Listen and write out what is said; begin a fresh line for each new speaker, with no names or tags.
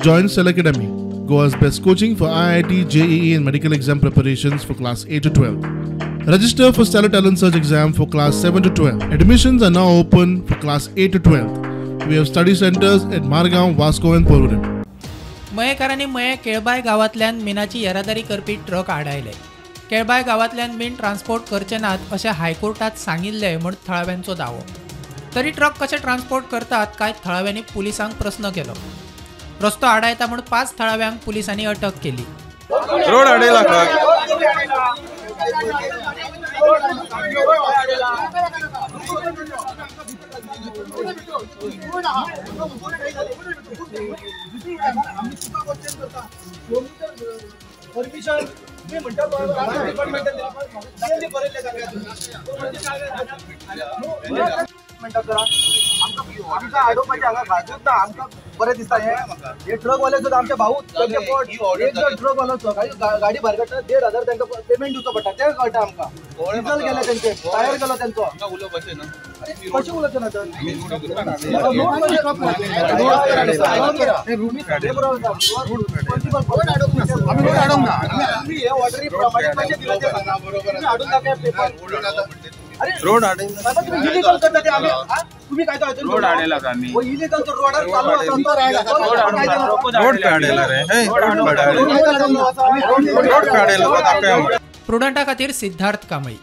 Join Stellar Academy, Goa's best coaching for IIT, JEE and medical exam preparations for class 8 to 12. Register for Stellar Talent Search exam for class 7 to 12. Admissions are now open for class 8 to 12. We have study centers at Margao, Vasco and Porvorim.
मयेकारांनी मये केळबाय गांवांतल्यान मिनाची येरादारी करपी truck आडायले. Kelbai गांवांतल्यान मीन transport करचे नात अशें हायकोर्टात सांगिल्लें म्हूण थळाव्यांचो दावो. तरी ट्रक कशे ट्रान्सपोर्ट करतात काय थळाव्यांनी पुलिसांक प्रस्न केलो. रस्तो आडायता म्हूण 5 थळाव्यांक पुलिसांनी अटक केली.
रोड आडयला ट्रक.
परमिशन मी म्हणटा आमकां आडोवपाचें हांगा खाजूच ना. आमकां बरें दिसता हे ट्रकवाले सुद्दां आमचे भाऊ तांचे पोट. एक जण ट्रकवालो गाडी भायर काडटा 1500 तांकां पेमेंट दिवचो पडटा. तें कळटा आमकां. डिजल गेलें तेंचे, टायर गेलो तेंचो. कशें उलोवचें ना तर? हे ऑर्डरी प्रमाणे कशें दिलां तें सांगा. हाडून दाखय पेपर.
रोड आडयला
इलिगल करता ते. आमी तुम्ही काय
रोड आडयला आमी
इलिगल तर रोडार चालू आसा.
रोड पे आडयला रे. Road pay आडयला.
प्रुडंटा खातीर सिद्धार्थ कांबळी.